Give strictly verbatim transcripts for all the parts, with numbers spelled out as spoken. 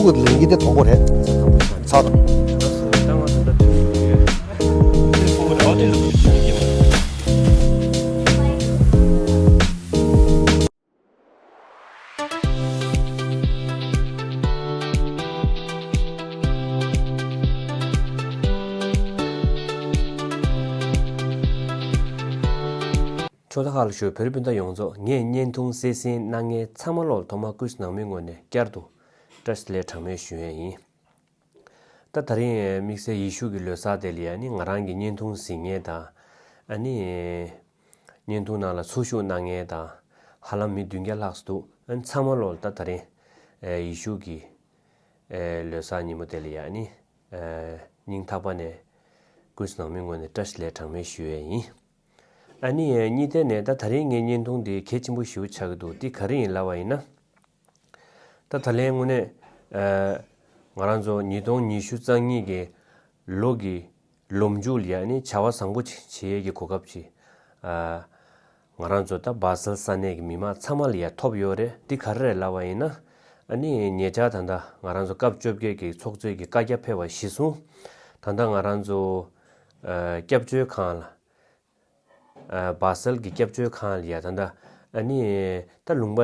ལུགས་ལེན་གྱི་དེ་དང་པོ་རེད། ཚ་དང་། ཕྱོགས་མཐའ་ཁག་ལ་བཞུགས་བོད་རིགས་སྤུན་ཟླ་ཡོངས་རྫོགས། ངས་བརྙན་ཐུང་གསན་གཟིགས་གནང་མཁན་ཚང་མ་ལོག་ཐོག་མར་སྐུ་མཁྱེན་ནང་མིའི་ངོས་ནས་བསྐྱར་དུ་བཀྲ་ཤིས་བདེ་ལེགས་གྲངས་མེད་ཞུ་ཡས་ཡིན། ད་ད་རིང་དམིགས་བསལ་ཡེ་ཤུ་གི་ལོ་གསར་དེ་ལ་ཡ་ནི་ང་རང་གི་བརྙན་ཐུང་གཟིགས་མཁན་དང་། ཨ་ནི་བརྙན་ཐུང་ནང་ལ་ཚུར་ཞུགས་གནང་མཁན་དང་། ཧ་ལམ་མི་བདུན་བརྒྱ་ལྷག་ཙམ་འདུག་ཨ་ནི་ཚང་མ་ལོག་ད་ད་རིང་ཡེ་ཤུ་གི་ལོ་གསར་ཉིན་མོ་དེ་ལ་ཡ་ནི་སྙིང་ཐག་པ་ནས་སྐུ་མཁྱེན་ནང་མིའི་ངོས་ནས་བཀྲ་ཤིས་བདེ་ལེགས་གྲངས་མེད་ཞུ་ཡས་ཡིན། ཨ་ནི་གཉིས་ཐད་ནས་ད་ད་རིང་ངའི་བརྙན་ཐུང་འདི་གལ་ཆེན་པོ་ཞེ་པོ་ཆགས་ཀྱི་འདུག་འདི་ག་རེ་ཡིན་ལབ་པ་ཡིན་ན། ད་ད་ལན་དངོས་གནས་ང་རང་ཚོ་ཉིས་སྟོང་ཉི་ཤུ་རྩ་གཉིས་ཀྱི་ལོ་གི་ལོ་མཇུག་ལ་ཡ་ནི་བྱ་བ་བཟང་པོ་ཅིག་བྱེད་ཡས་ཀྱི་གོ་སྐབས་ཅིག་ང་རང་ཚོ་ད་སྦ་སེལ་ས་གནས་ཀྱི་མི་མང་ཚང་མ་ལ་ཡ་ཐོབ་ཡོད་རེད། འདི་ག་རེ་རེད་ལབ་པ་ཡིན་ན། ཨ་ནི་ཉེ་ཆར་ད་ལྟ་ང་རང་ཚོ་སྐབས་བཅོ་བརྒྱད་ཀྱི་ཚོགས་གཙོའི་གི་བཀའ་རྒྱ་ཕེབས་པ་གཞིར་བཟུང་། ད་ལྟ་ང་རང་ཚོ་སྐྱབས་བཅོལ་ཁང་ལ། སྦ་སེལ་གྱི་སྐྱབས་བཅོལ་ཁང་ལ་ཡ་ད་ལྟ་ཨ་ནི་ད་ལུང་པ་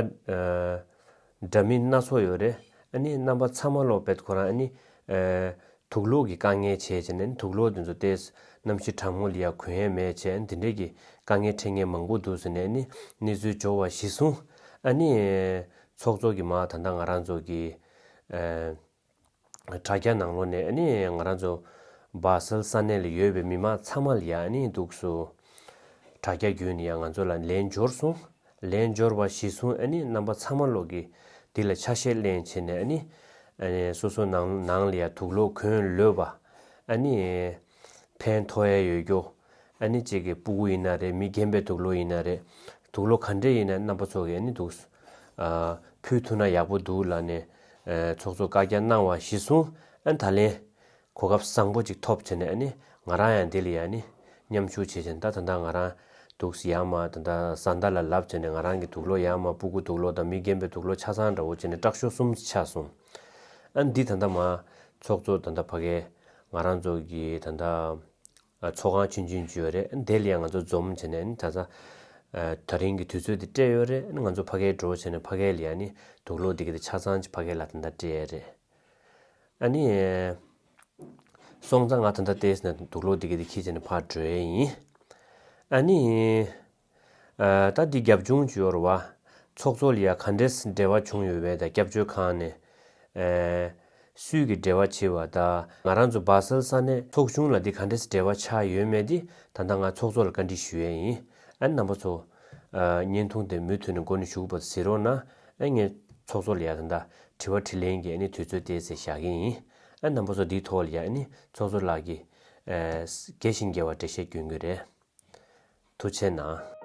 འདྲ་མིན་སྣ་ཚོགས་ཡོད་རེད། ཨ་ནི་རྣམ་པ་ཚང་མ་ལོག་བེད་ཁོ་རང་ཨ་ནི་དུག་ལོག་གི་དཀའ་ངལ་བྱས་བྱས་ནས་དུག་ལོག་དེ་ཚོ་ཏོག་ཙམ་གནམ་གཤིས་གྲང་མོ་ལ་ཡ་གོན་ཡས་མེད་བྱས། འདི་འདྲས་ཀྱི་དཀའ་ངལ་འཕྲད་མཁན་མང་པོ་འདུག་ཟེར་ནས་ཨ་ནི་གནས་ཚུལ་འབྱོར་བ་གཞིར་བཟུང་། ཨ་ནི་ཚོགས་གཙོ་གི་མ་ད་ལྟ་ང་རང་ཚོ་གི་དྲ་རྒྱ་ནང་ལོགས་ནས་ཨ་ནི་ང་རང་ཚོ་སྦ་སེལ་ས་གནས་ལ་ཡོད་པའི་མི་མང་ཚང་མ་ལ་ཡ་ཨ་ནི་འདུག་སུ་དྲ་རྒྱ་བརྒྱུད་ནས་ཡ་ང་ཚོ་ལ་ལན་འབྱོར་སོང་། ལན་འབྱོར་བ་གཞིར་བཟུང་ཨ་ནི་རྣམ་པ་ཚང་མ་ལོག་གིས་འདི་ལ་ཆ་ཤས་ལེན་བྱས་ནས་ཨ་ནི་ཨ་ནི་སོ་སོ་ནང་ནང་ལ་ཡ་དུག་ལོག་གོན་ལོས་པ། ཨ་ནི་ཕན་ཐོགས་ཡ་ཡོད་རྒྱུ། ཨ་ནི་གཅིག་གི་སྤུ་གུ་ཡིན་ན་རེད། མི་རྒན་པའི་དུག་ལོག་ཡིན་ན་རེད། དུག་ལོག་ག་འདྲས་ཡིན་ན་རྣམ་པ་ཚོ་གིས་ཨ་ནི་འདུག་ཨ་ཕུལ་ཐུབ་ན་ཡག་པོ་འདུག་ལབ་ནས་ཨ་ཚོགས་གཙོ་བཀའ་རྒྱ་གནང་བ་གཞིར་བཟུང་། ཨ་ནི་ད་ལན་གོ་སྐབས་བཟང་པོ་ཅིག་ཐོབ་བྱས་ནས་ཨ་ནི་ང་རང་ཡང་འདི་ལ་ཡ་ཨ་ནི་མཉམ་ཞུགས་བྱས་བྱས་ནས། ད་ད་ལྟ་ང་རང་འདུག་ཡར་མར་ད་ལྟ་བཟའ་ཟླ་ལ་ལབ་བྱས་ནས་ང་རང་གི་དུག་ལོག་ཡར་མར་སྤུ་གུ་དུག་ལོག་དང་མི་རྒན་པའི་དུག་ལོག་ཆ་ཚང་འདྲ་བོ་བྱས་ནས་སྐྲག་ཤོས་གསུམ་ཆགས་སོང་། ཨ་ནི་འདི་ད་ལྟ་མར་ཚོགས་གཙོ་ད་ལྟ་ཕ་གའི་ང་རང་ཚོ་གི་ད་ལྟ་ཨ་ཚོགས་ཁང་ཆུང་ཆུང་ཅིག་ཡོད་རེད། དེ་ལ་ཡང་ང་ཚོ་འཛོམས་བྱས་ནས་ད་ལྟ་ཨ་ད་རིང་གི་དུས་ཚོད་འདི་སྤྲད་ཡོད་རེད། ཨ་ནི་ང་ཚོ་ཕ་གིར་འགྲོ་བྱས་ནས་ཕ་གི་ལ་ཡ་ཨ་ནི་དུག་ལོག་འདི་ག་དེ་ཆ་ཚང་ཅིག་ཕ་གི་ལ་ད་ལྟ་སྤྲད་ཡ་རེད། ཨ་ནི་སོང་ཙང་ང་ད་ལྟ་ཏོག་ཙམ་ནས་དུག་ལོག་འདི་ག་དེ་འཁྱེར་བྱས་ནས་ཕར་འགྲོ་ཡ་ཡིན། ཨ་ནི། ཨ་ད་འདི་རྒྱབ་ལྗོངས་ཅིག་ཡོད་རེད་པ། ཚོགས་གཙོ་ལ་ཡ་ག་འདྲས་འབྲེལ་བ་བྱུང་ཡོད་པས་དང་། སྐྱབས་བཅོལ་ཁང་ནས་ཨ་སུས་ཀྱིས་འབྲེལ་བ་བྱས་པ་དང་། ང་རང་ཚོ་སྦ་སེལ་ས་གནས་ཚོགས་ཆུང་ལ་འདི་ག་འདྲས་འབྲེལ་བ་ཆགས་ཡོད་མེད་འདི་ད་ལྟ་ང་ཚོགས་གཙོ་ལ་བཀའ་འདྲི་ཞུ་ཡས་ཡིན། ཨ་ནི་རྣམ་པ་ཚོ་ཨ་བརྙན་ཐུང་དེ་མུ་མཐུད་ནས་མགོ་ནས་མཇུག་བར་གཟིགས་རོགས་གནང་། ཨ་ངས་ཚོགས་གཙོ་ལ་ཡ་ད་ལྟ་དྲི་བ་དྲིས་ལན་གྱི་ཨ་ནི་དུས་ཚོད་ཏོག་ཙམ་བཞག་གི་ཡིན། ཨ་རྣམ་པ་ཚོ་འདིའི་ཐོག་ལ་ཡ་ཨ་ནི་ཚོགས་གཙོ་ལགས་ཀྱིས་ཨ་རྒྱས་ཤིང་རྒྱས་པ་འགྲེལ་བཤད་སྐྱོན་གྱི་རེད། ཐུགས་རྗེ་གནང་།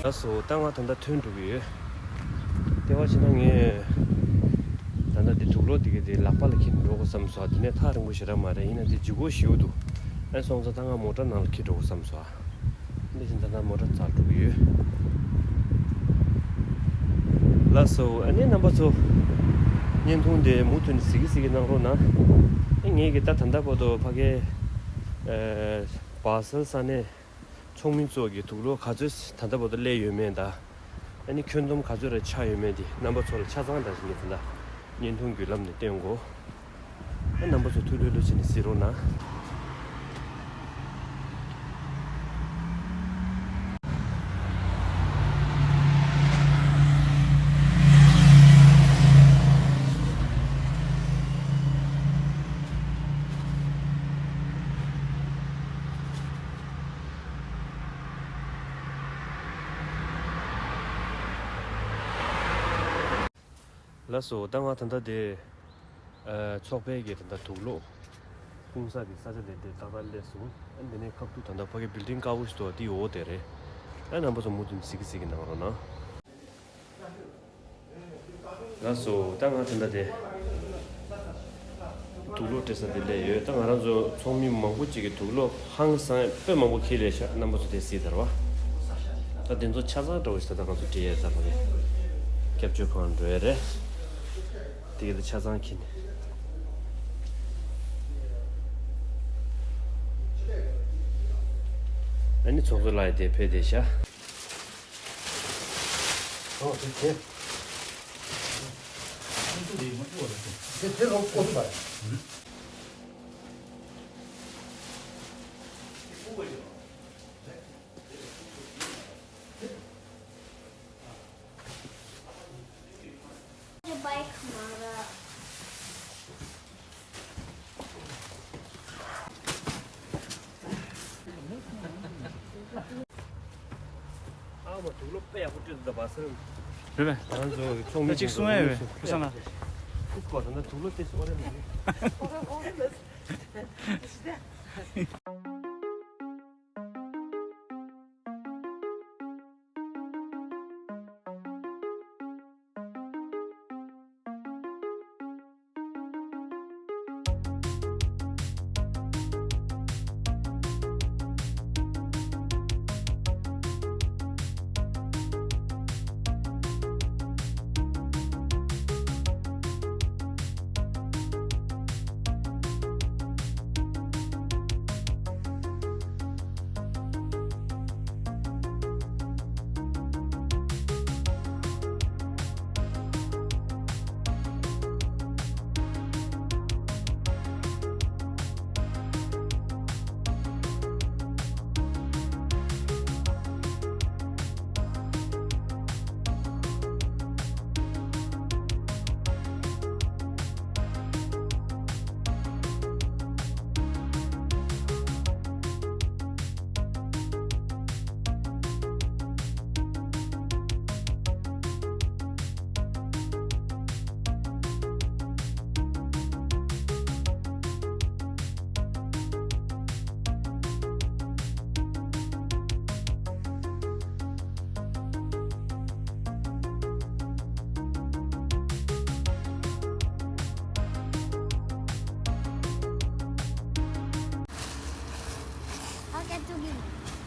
ལགས་སོ། ད་ང་ད་ལྟ་ཐོན་འགྲོ་གི་ཡོད། ལྟེ་བ་བྱས་ན་ངས་ད་ལྟ་འདི་དུག་ལོག་འདི་ག་དེ་ལག་པ་ལ་འཁྱེར་འགྲོ་དགོས་བསམ་སོང་། དེ་ནས་ཐག་རིང་པོ་ཞེ་དྲག་མ་རེད། ཡིན་ན་དེ་ལྗིད་ཁོག་ཞེ་པོ་འདུག་ཨ་སོང་ཙང་ད་ང་མོ་ཊ་ནང་ལ་འཁྱེར་འགྲོ་དགོས་བསམ་སོང་། འདི་བཞིན་ད་ལྟ་མོ་ཊ་འཛེགས་འགྲོ་གི་ཡོད། ལགས་སོ། ཨ་ནི་རྣམ་པ་ཚོ་བརྙན་ཐུང་དེ་མུ་མཐུད་ནས་གཟིགས་ཀྱི་གཟིགས་ཀྱི་གནང་རོགས་གནང་། ཨ་ངས་ཀྱི་ད་ད་ལྟ་བར་དུ་ཕ་གའི་ཨ་སྦ་སེལ་ས་གནས་ཚོགས་མི་ཚོ་གི་དུག་ལོག་ག་ཚོད་ད་ལྟ་བར་དུ་སླེབས་ཡོད་མེད་དང་། ཨ་ནི་ཁྱོན་བསྡོམས་ག་ཚོད་རེ་ཆགས་ཡོད་མེད་དེ་རྣམ་པ་ཚོ་ལ་ཆ་ཚང་འདྲ་ཞིག་ངས་ད་ལྟ་བརྙན་ཐུང་བརྒྱུད་ལམ་ནས་སྟོན་གོ། ཨ་རྣམ་པ་ཚོ་ཐུགས་ལྷོད་ལྷོད་བྱས་ནས་གཟིགས་རོགས་གནང་། ལགས་སོ། ད་ང་ད་ལྟ་དེ་ཨ་ཚོགས་པའི་གི་ད་ལྟ་དུག་ལོག་སྤུངས་ས་གི་ས་ཆ་དེ་དེ་ཏག་ཏག་སླེབས་སོང་། ཨ་འདི་ནས་ཁ་ཐུག་ད་ལྟ་ཕ་གི་བིལ་ཌིང་དཀར་པོ་ཞིག་འདུག་དེའི་འོག་དེ་རེད། ཨ་རྣམ་པ་ཚོ་མུ་མཐུད་གཟིགས་གཟིགས་གནང་རོགས་གནང་། ལགས་སོ། ད་ང་དེ་འདྲ་དེ་དུག་ལོག་སྤྲད་ས་དེ་སླེབས་ཡོད། ད་ང་རང་ཚོ་ཚོགས་མི་མང་པོ་ཅིག་གིས་དུག་ལོག་ཧང་སང་དཔེ་མང་པོ་འཁྱེར་སླེབས་ཤག་རྣམ་པ་ཚོ་དེ་གཟིགས་དར་བ། ད་དེ་ཚོ་ཆ་ཚང་འདྲ་བོ་ཞིག་ད་ལྟ་ང་ཚོ་སྤྲད་ཡས་ད་ཕ་གི་སྐྱབས་བཅོལ་ཁང་འགྲོ་ཡས་རེད། དེ་ག་ད་ཆ་ཚང་འཁྱེར་ནས། ཨ་ནི་ཚོགས་གཙོ་ལགས་དེ་ཕེབས་བསྡད་ཤག་ཨོ་དེ་དེ། དེ་དེ་རོགས་ཀོ་ཐུབ་པ། ཨ་མ་དུག་ལོག་དཔེ་ཡག་པོ་སྤྲད་འདུག་ད་བ་སེ། རེད་པས། ང་རང་ཚོ་ཚོགས་མི་ད་ཅིག་གསུང་ཡ་ཡོད་པས་ཁུ་སང་ལ། ཁུ་སྐོར་ད་ན་དུག་ལོག་དེ་སོ་རེ་མ་རེད།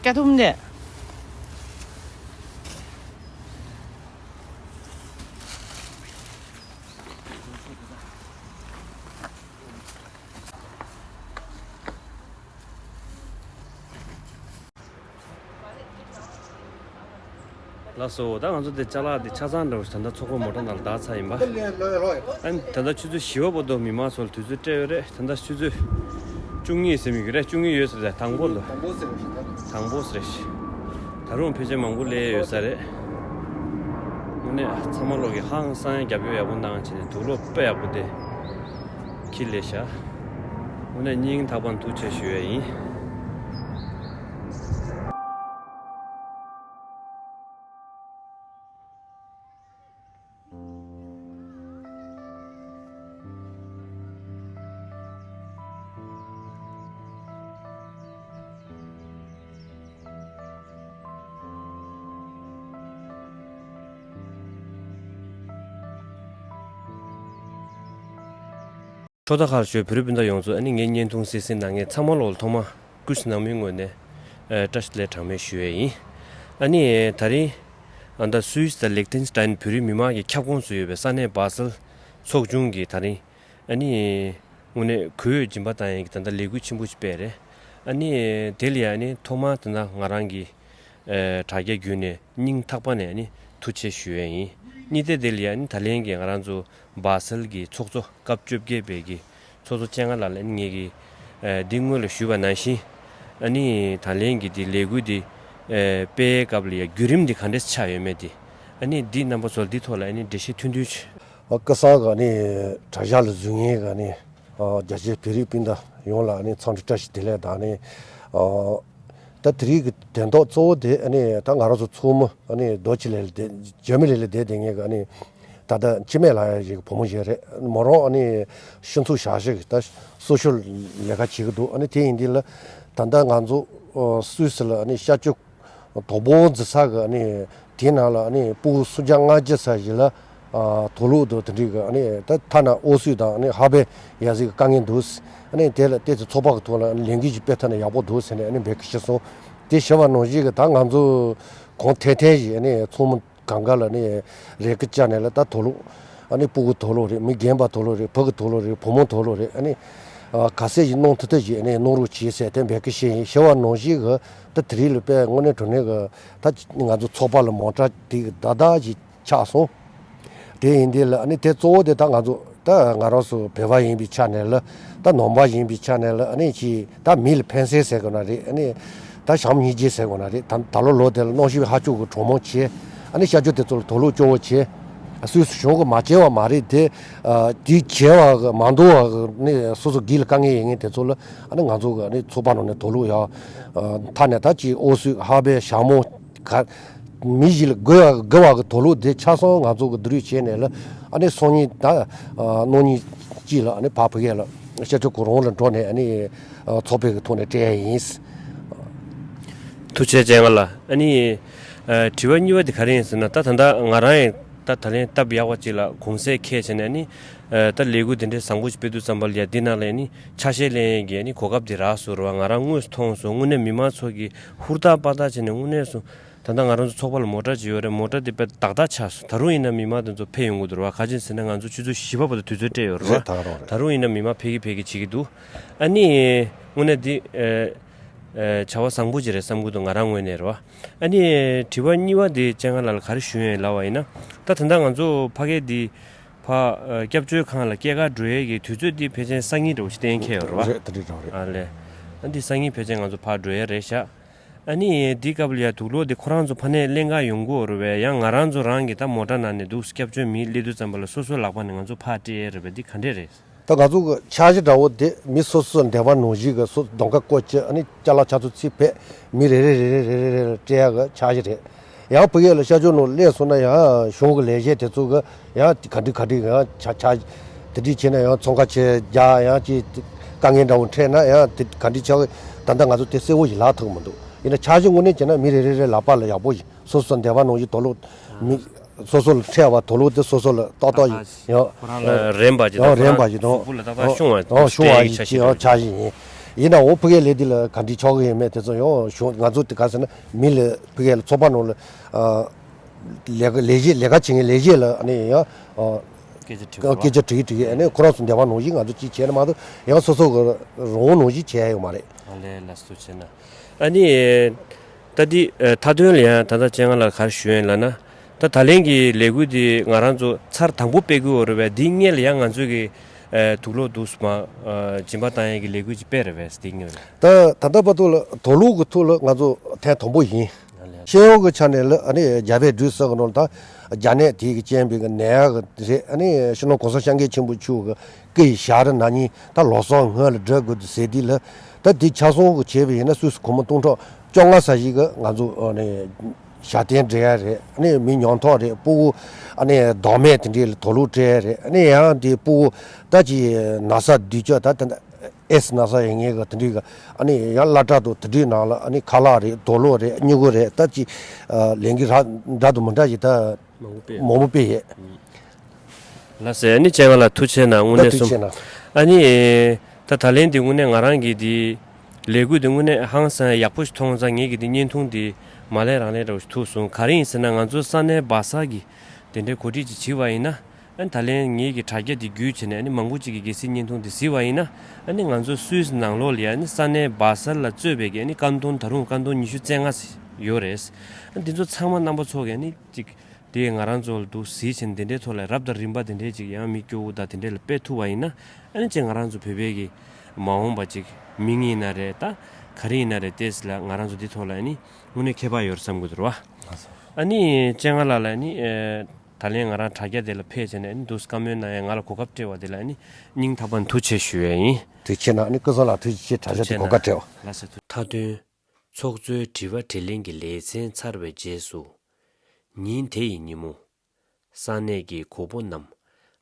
ཀ་ཐུམ་ནས། ལགས་སོ། ད་ང་ཚོ་དེ་ཅ་ལག་དེ་ཆ་ཚང་འདྲ་བོ་ཞིག་ད་ལྟ་ཚོགས་པ་མོ་ཊ་ནང་ལ་བསྡད་ཚར་ཡིན་པ། ཨ་ནི་ད་ལྟ་ཆུ་ཚོད་བཞི་པ་བར་དུ་མི་མང་ཚོ་ལ་དུས་ཚོད་སྤྲད་ཡོད་རེད། ད་ལྟ་ཆུ་ཚོད་བཅུ་གཉིས་ཟིན་གྱི་རེད། བཅུ་གཉིས་ཡོད་ས་རེད། དང་པོ་ལ། དང་པོ་ཟེར་རེད། ད་རུང་ཕལ་ཆེར་མང་པོ་སླེབས་ཡོད་ས་རེད། དངོས་གནས་ཚང་མ་ལོག་གི་ཧང་སང་རྒྱབ་སྐྱོར་ཡག་པོ་གནང་བྱས་ནས་དུག་ལོག་དཔེ་ཡག་པོ་དེ་འཁྱེར་སླེབས་ཤག་དངོས་གནས་སྙིང་ཐག་པ་ནས་ཐུགས་རྗེ་ཆེ་ཞུ་ཡ་ཡིན། ཕྱོགས་མཐའ་ཁག་ལ་བཞུགས་བོད་རིགས་སྤུན་ཟླ་ཡོངས་ཚོ། ཨ་ནི་ངའི་བརྙན་ཐུང་གཟིགས་གཟིགས་གནང་མཁན་ཚང་མ་ལོག་ལ་ཐོག་མ་སྐུ་མཁྱེན་ནང་མིའི་ངོས་ནས་ཨ་བཀྲ་ཤིས་བདེ་ལེགས་གྲངས་མེད་ཞུ་ཡས་ཡིན། ཨ་ནི་ད་རིང་ཨ་ད་སུད་སི་དང་ལིག་ཏེན་སི་ཏན་བོད་རིགས་མི་མང་གི་ཁྱབ་ཁོངས་སུ་ཡོད་པའི་ས་གནས་སྦ་སེལ་ཚོགས་ཆུང་གིས་ད་རིང་ཨ་ནི་དངོས་གནས་གོས་སྦྱིན་པ་བཏང་ཡས་ཀྱི་ད་ལྟ་ལས་འགུལ་ཆེན་པོ་ཞིག་སྤེལ་རེད། ཨ་ནི་དེ་ལ་ཡ་ཨ་ནི་ཐོག་མར་ད་ལྟ་ང་རང་གི་ཨ་དྲ་རྒྱ་བརྒྱུད་ནས་སྙིང་ཐག་པ་ནས་ཨ་ནི་ཐུགས་རྗེ་ཆེ་ཞུ་ཡས་ཡིན། གཉིས་ཏེ་དེ་ལ་ཡ་ཨ་ནི་ད་ལན་གྱི་ང་རང་ཚོ་སྦ་སེལ་གྱི་ཚོགས་གཙོ་སྐབས་བཅོ་བརྒྱད་པའི་གི་ཚོགས་གཙོ་སྤྱན་སྔ་ལགས་ལ་ཨ་ནི་ངེད་ཀྱིས་ཨ་འདི་སྔོན་ལ་ཞུས་པ་ནང་བཞིན་ཨ་ནི་ད་ལན་གྱི་འདི་ལས་འགུལ་འདི་ཨ་སྤེལ་སྐབས་ལ་ཡ་བརྒྱུད་རིམ་འདི་ག་འདྲས་ཆགས་ཡོད་མེད་འདི་ཨ་ནི་འདི་རྣམ་པ་ཚོ་ལ་འདི་ཐོག་ལ་ཨ་ནི་འགྲེལ་བཤད་ཐུང་ཐུང་ཅིག་ཨ་ཀ་སང་ག་ནི་དྲ་ཞག་ལ་གཟིགས་མཁན་ག་ནི་ཨ་རྒྱ་ཆེའི་བོད་རིགས་སྤུན་ཟླ་ཡོངས་ལ་ཨ་ནི་འཚམས་འདྲི་བཀྲ་ཤིས་བདེ་ལེགས་དང་ནི་ཨ་ད་དེ་རིང་གི་དོན་དག་གཙོ་བོ་དེ་ཨ་ནི་ད་ང་རང་ཚོ་ཚོགས་མི་ཨ་ནི་རྡོ་ཆེ་ལེ་ལ་བསྡད་ཇར་མ་ནི་ལ་བསྡད་བསྡད་མཁན་ག་ནི་ ད་ལྟ་འཆི་མེད་ལགས་ཡང་ཞིག་གི་བུ་མོ་ཞིག་རེད། མོ་རང་ཨ་ནི་ཤིང་ཚུགས་བཞག་ཞིག་ད་སོ་ཤོལ་ལས་ཀ་བྱེད་ཀྱི་འདུག་ཨ་ནི་དེ་ཡིན་དུས་ལ་ད་ལྟ་ང་ཚོ་སུད་སི་ལ་ཨ་ནི་ཤར་ཕྱོགས་དོ་པོ་འཛི་ས་གི་ཨ་ནི་དེའི་ནང་ལ་ཨ་ནི་སྤུ་གུ་སུམ་བརྒྱ་ལྔ་བརྒྱ་ཙམ་ཞིག་ལ་དུག་ལོག་དང་དེ་འདྲའི་གི་ཨ་ནི་ད་ཐ་ན་ཨོ་སུད་དང་ཨ་ནི་ཧ་བེ་ཡ་ཟིག་གི་དཀའ་ངལ་འདུག་ཨ་ནི་དེ་ལ་བལྟས་ཚེ་ཚོགས་པ་གི་ཐོག་ལ་ཨ་ནི་ལས་འགུལ་ཞིག་སྤེལ་ཐུབ་ན་ཡག་པོ་འདུག་ཟེར་ནས་ཨ་ནི་འབོད་སྐུལ་ཞུས་སོང་། དེ་ཞུ་བ་ནང་བཞིན་གི་ད་ང་ཚོ་གང་ཐད་ཐད་ཞིག་ཨ་ནི་ཚང་མ་གང་ག་ལ་ནི་རེ་སྐུལ་བྱས་ནས་ལ་ད་དུག་ལོག་ཨ་ནི་སྤུ་གུ་དུག་ལོག་རེད། མི་རྒན་པ་དུག་ལོག་རེད། བུ་གུ་དུག་ལོག་རེད། བུ་མོ་དུག་ལོག་རེད། ཨ་ནི་ཨ་ག་ཚད་ཞིག་གནང་ཐུབ་ཐུབ་ཞིག་ཨ་ནི་གནང་རོགས་གྱིས་ཟེར་དེ་འབོད་སྐུལ་བྱས་ཡིན། ཞུ་བ་ནང་བཞིན་གི་ད་དེ་རིང་ལ་དཔེ་དངོས་གནས་དྲང་གནས་གི་ད་ང་ཚོ་ཚོགས་པ་ལ་མོ་ཊ་དེ་གི་ད་ད་ཞིག་ཆགས་སོང་། དེ་ཡིན་དུས་ལ་ཨ་ནི་དེ་གཙོ་བོ་དེ་ད་ང་ཚོ་ད་ང་རང་ཚོ་བོད་པ་ཡིན་པའི་ཆ་ནས་ལ་ད་ནང་པ་ཡིན་པའི་ཆ་ནས་ལ་ཨ་ནི་ཅིག་ད་མི་ལ་ཕན་སེམས་ཟེར་དགོས་ན་རེད། ཨ་ནི་ད་བྱམས་སྙིང་རྗེ་ཟེར་དགོས་ན་རེད། ད་ད་ལོ་ལོ་དེ་ལ་གནམ་གཤིས་ཧ་ཅང་གི་གྲང་མོ་བྱས། ཨ་ནི་ཤར་ཕྱོགས་དེ་ཚོ་ལ་དུག་ལོག་སྐྱོ་བོ་བྱས། སུས་སུ་གཞུང་གི་མ་བྱས་པ་མ་རེད་དེ། ཨ་དེ་བྱས་པ་གི་མ་འདུག་པ་གི་ནི་སོ་སོ་སྒེར་ལ་དཀའ་ངལ་ཡོད་མཁན་དེ་ཚོ་ལ་ཨ་ནི་ང་ཚོ་གི་ཨ་ནི་ཚོགས་པ་ནང་ནས་དུག་ལོག་ཡ་ཨ་མཐའ་ནས་ད་ཅིག་ཨོ་སུད་ཧ་བེ་ཞྭ་མོ་ག་མི་ཞིག་ལ་དགོས་པ་དགོས་པ་གི་དུག་ལོག་དེ་ཆ་ཚང་ང་ཚོ་གི་བསྡུ་རུབ་བྱས་ནས་ལ་ཨ་ནི་སང་ཉིན་ད་ཨ་གནངས་ཉིན་གཅིག་ལ་ཨ་ནི་ཕར་ཕ་གི་ལ་ཤར་ཕྱོགས་གུ་རུ་ལ་འགྲོ་ནས་ཨ་ནི་ཨ་ཚོགས་པའི་གི་ཐོག་ནས་སྤྲད་ཡ་ཡིན། ཐུགས་རྗེ་ཆེ་ལགས། ཨ་ནི་ཨ་དྲི་བ་གཉིས་པ་དེ་ག་རེ་ཡིན་ཟེར་ན། ད་ད་ལྟ་ང་རང་ཡང་ད་ད་ལན་སྟབས་ཡག་པ་ཅིག་ལ་གུང་སེང་འཁེལ་བྱས་ནས་ཨ་ནི་ཨ་ད་ལས་འགུལ་དེ་འདྲའི་བཟང་པོ་ཞིག་སྤེལ་དུས་ཙམ་པ་ལ་ཡ་འདི་ནང་ལ་ཨ་ནི་ཆ་ཤས་ལེན་ཡས་ཀྱི་ཨ་ནི་གོ་སྐབས་དེ་རག་སོང་རེད་པ། ང་རང་དངོས་སུ་མཐོང་སོང་། དངོས་གནས་མི་མང་ཚོ་གིས་ཧུར་ཐག་པ་ཐག་བྱས་ནས་དངོས་གནས་སུ་ད་ལྟ་ང་རང་ཚོ་ཚོགས་པ་ལ་མོ་ཊ་ཅིག་ཡོད་རེད། མོ་ཊ་དེ་དཔེ་ཏག་ཏག་ཆགས་སོང་། ད་རུང་ཡིན་ན་མི་མང་དེ་ཚོ་ཕེབས་ཡོང་གི་འདུག་རེད་པ། ག་ཅི་ཟེར་ན་ང་ཚོ་ཆུ་ཚོད་བཞི་པ་བར་དུ་དུས་ཚོད་སྤྲད་ཡོད་རེད་རེད། པ། ད་ག་རང་རེད། ད་རུང་ཡིན་ན་མི་མང་ཕེབས་ཀྱི་ཕེབས་ཀྱི་བྱེད་ཀྱི་འདུག་ཨ་ནི་དངོས་གནས་འདི་ཨ་ཨ་བྱ་བ་བཟང་པོ་ཅིག་རེད་བསམ་གྱི་འདུག་ང་རང་ངོས་ནས་རེད་པ། ཨ་ནི་དྲི་བ་གཉིས་པ་འདི་ལྕམ་ལགས་ལ་ག་རེ་ཞུ་ཡིན་ལབ་པ་ཡིན་ན། ད་ད་ལྟ་ང་ཚོ་ཕ་གི་འདི་ཕར་ཨ་སྐྱབས་བཅོལ་ཁང་ལ་སྐྱེལ་གར་འགྲོ་ཡས་ཀྱི་དུས་ཚོད་འདི་ཕལ་ཆེར་སང་ཉིན་འདྲ་བོ་ཞིག་གཏན་འཁེལ་ཡོད་རེད་པ། རེད། དེ་འདྲ་འདྲ་བོ་རེད། ཨ་ལས། ཨ་འདི་སང་ཉིན་ཕལ་ཆེར་ང་ཚོ་ཕར་འགྲོ་ཡས་རེད་ཤག་ཨ་ནི་འདི་སྐབས་ལ་ཡ་དུག་ལོག་འདི་ཁོ་རང་ཚོ་ཕ་ནས་ལེན་ག་ཡོང་གི་ཡོད་རེད་པས། ཡང་ང་རང་ཚོ་རང་གི་ད་མོ་ཊ་ནང་ནས་འདུག་སྐྱབས་བཅོལ་མི་སླེབས་དུས་ཙམ་པ་ལ་སོ་སོའི་ལག་པ་ནས་ང་ཚོ་ཕར་སྤྲད་ཡས་རེད་པས། འདི་ག་འདྲས་རེད། ད་ང་ཚོ་གི་འཆར་གཞི་འདྲ་བོ་དེ་མི་སོ་སོ་འདོད་པ་ནང་བཞིན་གི་སོ་གདོང་ཁ་བསྐོར་བྱས་ཨ་ནི་ཅ་ལག་ཆ་ཚང་རྩིས་ཕེབས་མི་རེ་རེ་རེ་རེ་རེ་རེ་རེ་སྤྲད་ཡ་གི་འཆར་གཞི་རེད། ཡང་ཕ་གི་ལ་ཤར་ཕྱོགས་ནང་སླེབས་སོང་ན་ཡང་གཞུང་གི་ལས་བྱེད་དེ་ཚོ་གི་ཡང་ག་འདྲ་ག་འདྲ་ཡང་ཆ་ཆ་དེ་འདྲ་བྱས་ན་ཡང་ཚོང་ཁང་ཆེ་རྒྱག་ཡང་ཅི་དཀའ་ངལ་འདྲ་བོ་འཕྲད་ན་ཡང་དེ་ག་འདྲ་ཆགས་གི་ད་ལྟ་ང་ཚོ་དེ་གསལ་བོ་ཞིག་ལབ་ཐུབ་ཀྱི་མི་འདུག་ཡིན་ན་འཆར་གཞི་དངོས་གནས་བྱས་ན་མི་རེ་རེ་རེ་ལག་པ་ལ་ཡག་པོ་ཞིག་སོ་སོ་འདོད་པ་ནང་བཞིན་དུག་ལོག་མི་སོ་སོ་ལ་འཕྲད་པ་དུག་ལོག་དེ་སོ་སོ་ལ་ཏག་ཏག་ཡོད། ཡང་ཁོ་རང་ལ་རན་པ་ཅིག་དང་ཡང་རན་པ་ཞིག་དང་གཟུགས་པོ་ལ་ཏག་ཏག་ཤོང་བ་ཡང་ཤོང་བ་སྤྲད་ཡག་ཡིན་འཆར་གཞི་ཡང་ཡིན། འཆར་གཞི་ཡིན། ཡིན་ནའང་ཕ་གིའི་ལས་དེ་ལ་ག་འདྲ་ཆགས་ཀྱི་ཡོད་མེད་དེ་ཚོ་ཡང་གཞུང་ང་ཚོ་དེ་ག་ཟེར་ན་མི་ལ་ཕ་གི་ལ་ཚོགས་པ་ནང་ལ་ཨ་ལས་ཀ་ལས་བྱེད་ལས་ཀ་བྱེད་མཁན་ལས་བྱེད་ལ་ཨ་ནི་ཡང་ཨ་སྐད་ཆ་དྲི་བ། སྐད་ཆ་དྲི་གི་དྲི་གི་ཨ་ནི་ཁོ་རང་ཚོ་འདོད་པ་ནང་བཞིན་ང་ཚོ་ཅིག་བྱས་ན་མ་གཏོགས་ཡང་སོ་སོ་གི་རང་དབང་ནང་བཞིན་བྱས་ཡོད་མ་རེད། ཨ་ལས་ལགས་སོ་བྱས་ན། ཨ་ནི། ད་འདི་ཨ་མཐའ་དོན་ལ་ཡང་ད་ལྟ་ལྕམ་ལགས་ལ་ག་རེ་ཞུ་ཡིན་ལབ་ན། ད་ད་ལན་གྱི་ལས་འགུལ་འདི་ང་རང་ཚོ་ཚར་དང་པོ་སྤེལ་དགོས་ཡོད་རེད་པས། འདིའི་སྔོན་ལ་ཡང་ང་ཚོ་གི་ཨ་དུག་ལོག་འདུག་སེ་མར་ཨ་སྦྱིན་པ་བཏང་ཡས་ཀྱི་ལས་འགུལ་ཅིག་སྤེལ་རེད་པས། འདིའི་སྔོན་ལ། ད་ད་ལྟ་བར་དུ་ལ་དུག་ལོག་གི་ཐོག་ལ་ང་ཚོ་ཐེངས་དང་པོ་ཡིན། ཨ་ལས། ཤེས་ཡོན་གྱི་ཆ་ནས་ལ་ཨ་ནི་རྒྱ་བལ་འབྲུག་གསུམ་གྱི་ནང་ལ་ད་རྒྱ་ནད་དེ་གི་རྐྱེན་པས་གི་ནད་ཡག་གི་རེད། ཨ་ནི་སྤྱི་ནོར་༸གོང་ས་༸སྐྱབས་མགོན་ཆེན་པོ་མཆོག་གི་སྐུ་ཡི་ཞལ་རས་ན་ནིང་ད་ལོ་གསུམ་སྔོན་ལ་འབྲི་དགོས་འདུག་ཟེར་དུས་ལ་ད་དེ་ཆ་ཚང་གི་བྱས་པ་ཡིན་ན་སུད་སི་སྒོར་མོ་སྟོང་ཕྲག་བཅོ་ལྔ་ཙམ་ཞིག་གི་ང་ཚོ་ཨ་ནི་ཞབས་བརྟན་སྤྲད་ཡ་རེད། ཨ་ནི་མི་ཉམ་ཐག་རེད། སྤུ་གུ་ཨ་ནི་ལྡོག་མེད་དེ་འདྲའི་ལ་དུག་ལོག་སྤྲད་ཡ་རེད། ཨ་ནི་ཡང་དེ་སྤུ་གུ་ད་ཅི་ན་ཚ་དུས་ཚོད་ད་ད་ཨེ་སི་ན་ཚ་ཡོད་མཁན་གི་དེ་འདྲའི་གི་ཨ་ནི་ཡང་སློབ་གྲྭ་དང་དེ་འདྲའི་ནང་ལ་ཨ་ནི་ཁ་ལག་རེད། དུག་ལོག་རེད། སྨྱུ་གུ་རེད། ད་ཅི་ལས་འགུལ་ར་འདྲ་དང་མི་འདྲ་ཞིག་ད། མང་པོ་སྤེལ། མང་པོ་སྤེལ་ཡོད། ལགས་སོ། ཨ་ནི་ལྕམ་ལགས་ཐུགས་རྗེ་གནང་། དངོས་གནས་ད་ཐུགས་རྗེ་གནང་། ཨ་ནི་ད་ད་ལན་འདི་དངོས་གནས་ང་རང་གི་འདི་ལས་འགུལ་འདི་དངོས་གནས་ཧང་སང་ཡག་པོ་ཞིག་མཐོང་ཙང་ངས་ཀྱི་འདི་བརྙན་ཐུང་འདི་མ་ལས་རང་ལས་འདྲ་བོ་ཞིག་ཐུག་སོང་། ག་རེ་ཡིན་ཟེར་ན་ང་ཚོ་ས་གནས་སྦག་སར་གྱི་དེ་འདྲའི་གོ་སྒྲིག་ཅིག་བྱས་པ་ཡིན་ན། ཨ་ནི་ད་ལན་ངས་ཀྱི་དྲ་རྒྱ་འདི་བརྒྱུད་བྱས་ནས་ཨ་ནི་མང་པོ་ཅིག་གིས་གལ་སྲིད་བརྙན་ཐུང་འདི་གཟིགས་པ་ཡིན་ན། ཨ་ནི་ང་ཚོ་སུད་སི་ནང་ལོགས་ལ་ཡ་ཨ་ནི་ས་གནས་སྦག་སར་ལ་གཙོས་པའི་གི་ཨ་ནི་ཀན་ཏུང་ད་རུང་ཀན་ཏུང་ཉི་ཤུ་རྩ་ལྔ་ཡོད་རེད། ཨ་ནི་འདི་ཚོ་ཚང་མ་རྣམ་པ་ཚོ་གིས་ཨ་ནི་ཅིག་དེ་ང་རང་ཚོ་ལ་འདུག་གཟིགས་བྱས་ནས་དེ་འདྲའི་ཐོག་ལ་རབ་དང་རིམ་པ་དེ་འདྲའི་ཅིག་ཡང་མི་སྐྱོ་བོ་དང་དེ་འདྲའི་ལ་སྤེལ་ཐུབ་པ་ཡིན་ན། ཨ་ནི་ཅིག་ང་རང་ཚོ་བོད་པའི་གི་མ་འོངས་པ་ཅིག་མིང་ཡིན་ན་རེད། ད་ག་རེ་ཡིན་ན་རེད། ཏོག་ཙམ་ལ་ང་རང་ཚོ་འདི་ཐོག་ལ་ཨ་ནི་དངོས་གནས་ཁྱད་པར་ཡོད་རེད་བསམ་གྱི་འདུག་ར། ཨ་ནི་ལྕམ་ལགས་ལ་ཨ་ནི་ཨེ་ད་ལན་ང་རང་དྲ་རྒྱ་དེ་ལ་ཕེབས་བྱས་ནས་ཨ་ནི་འདུག་བཀའ་མོལ་གནང་ཡ་ང་ལ་གོ་སྐབས་སྤྲད་པ་དེ་ལ་ཨ་ནི་སྙིང་ཐག་པ་ནས་ཐུགས་རྗེ་ཆེ་ཞུ་ཡ་ཡིན། ཐུགས་རྗེ་གནང་། ཨ་ནི་སྐུ་ཚང་ལགས་ཐུགས་རྗེ་ཆེ། དྲ་རྒྱ་དེ་གོ་སྐབས་སྤྲད་པ། ལགས་སོ། མཐའ་དོན། ཚོགས་གཙོའི་དྲི་བ་དྲིས་ལན་གྱི་ལེ་ཚན་ཚར་བའི་རྗེས་སུ། ཉིན་དེ་ཡི་ཉིན་མོ། ས་གནས་ཀྱི་གོ་བོ་རྣམས་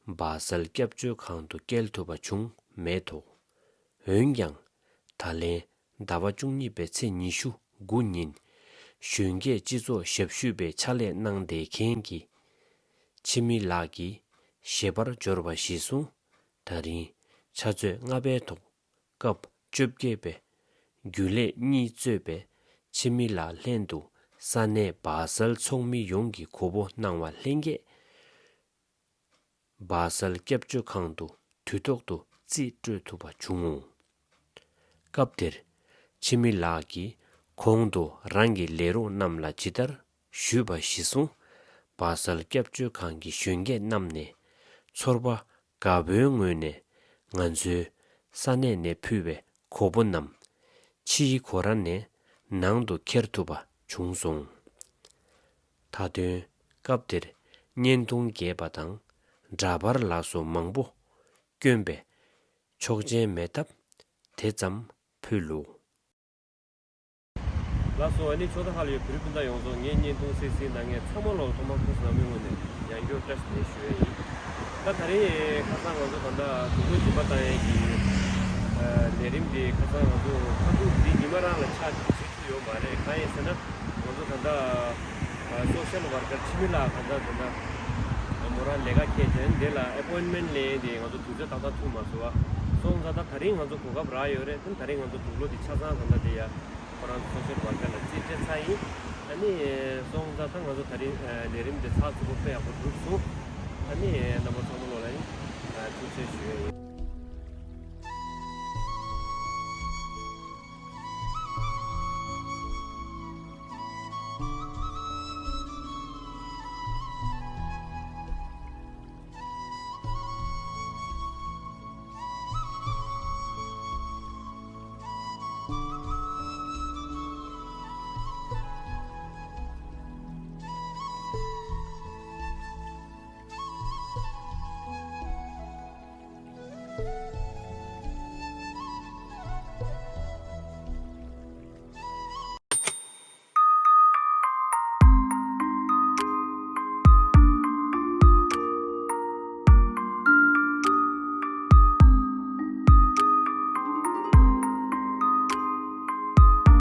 སྦ་སལ་སྐྱབས་བཅོལ་ཁང་དུ་སྐྱེལ་ཐུབ་པ་བྱུང་མེད་དོ། འོན་ཀྱང་། ད་ལན་ཟླ་བ་བཅུ་གཉིས་པའི་ཚེས་ཉི་ཤུ་དགུ་ཉིན་གཞོན་སྐྱེས་སྤྱི་ཚོགས་ཞབས་ཞུ་བའི་ཕྱག་ལས་གནང་བསྡད་མཁན་གྱི་འཆི་མེད་ལགས་ཀྱི་ཞལ་པར་འབྱོར་བ་གཞིར་བཟུང་། ད་རིང་ཕྱག་ཚོད་ལྔ་པའི་ཐོག་སྐབས་བཅོ་བརྒྱད་པའི་རྒྱུན་ལས་གཉིས་གཙོས་པའི་འཆི་མེད་ལགས་ལྷན་དུ་ས་གནས་སྦ་སལ་ཚོགས་མི་ཡོངས་ཀྱི་གོ་བོ་གནང་བ་ལྷན་རྒྱས། སྦ་སལ་སྐྱབས་བཅོལ་ཁང་དུ་དུས་ཐོག་ཏུ་རྩིས་སྤྲོད་ཐུབ་པ་བྱུང་ངོ་། སྐབས་དེར་འཆི་མེད་ལགས་ཀྱིས་གོང་དུ་རང་གི་ལས་རོགས་རྣམས་ལ་ཇི་ལྟར་ཞུས་པ་གཞིར་བཟུང་། སྦ་སལ་སྐྱབས་བཅོལ་ཁང་གི་གཞོན་སྐྱེས་རྣམས་ནས་ཚོར་བ་དགའ་པོའི་ངོས་ནས་ང་ཚོའི་ས་གནས་ནས་ཕུལ་བའི་གོ་བོ་རྣམས་ཕྱིའི་གོ་ར་ནས་ནང་དུ་འཁྱེར་ཐུབ་པ་བྱུང་སོང་། མཐའ་དོན་སྐབས་དེར་བརྙན་ཐུང་རྒྱས་པ་དང་འདྲ་པར་ལ་སོགས་མང་པོ་བསྐྱོན་པས་ཆོག་མཆན་མེད་སྟབས་དེ་ཙམ་ཕུལ་ལོ། ལགས་སོ། ཨ་ནི་ཕྱོགས་མཐའ་ཁག་ལ་ཡོད་བོད་རིགས་སྤུན་ཟླ་ཡོངས་རྫོགས་ངའི་བརྙན་ཐུང་གཟིགས་གཟིགས་གནང་མཁན་ཚང་མ་ལོ་ཐོག་མར་ཁོང་ཚོ་ནང་མི་ངོས་ནས་ཡང་བསྐྱར་བཀྲ་ཤིས་བདེ་ལེགས་ཞུ་ཡ་ཡིན། ད་ད་རེས་ཁ་སང་ང་ཚོ་ད་ལྟ་དུག་སྦྲུལ་སྦྱིན་པ་བཏང་ཡས་ཀྱི་ལས་རིམ་འདི་ཁ་སང་ང་ཚོ་ཁ་ཐུག་འདི་ཉི་མ་རང་ལ་ཆགས་བྱེད་ཐུབ་ཡོད་མ་རེད། གང་ཡིན་ཟེར་ན་ང་ཚོ་ད་ལྟ་སོ་ཤལ་ཝར་ཀར་འཆི་མེད་ལགས་ག་ད་ད་ལྟ་མོ་རང་ལས་ཀ་འཁེལ་དོན་དེ་ལ་ཨེ་པོའིན་མེན་ལེན་དེ་ང་ཚོ་དུས་ཚོད་ཏག་ཏག་ཐུག་མ་སོང་བ། སོང་ཙང་ད་ད་རིང་ང་ཚོ་གོ་སྐབས་རག་ཡོད་རེད། ད་ད་རིང་ང་ཚོ་དུག་ལོག་འདི་ཆ་ཚང་ད་ལྟ་དེ་ཡ། ཁོ་རང་ཚོ་སོ་ཤལ་ཝར་ཀར་ལ་རྩིས་སྤྲད་ཚར་ཡིན། ཨ་ནི་སོང་ཙང་ད་ང་ཚོ་ད་རིང་ལས་རིམ་འདི་ཚགས་ཚུད་པོ་དཔེ་ཡག་པོ་གྲུབ་སོང་། ཨ་ནི་རྣམ་པ་ཚང་མ་ལོ་ལ་ཡིན་ཐུགས་རྗེ་ཆེ་ཞུ་ཡ་ཡིན།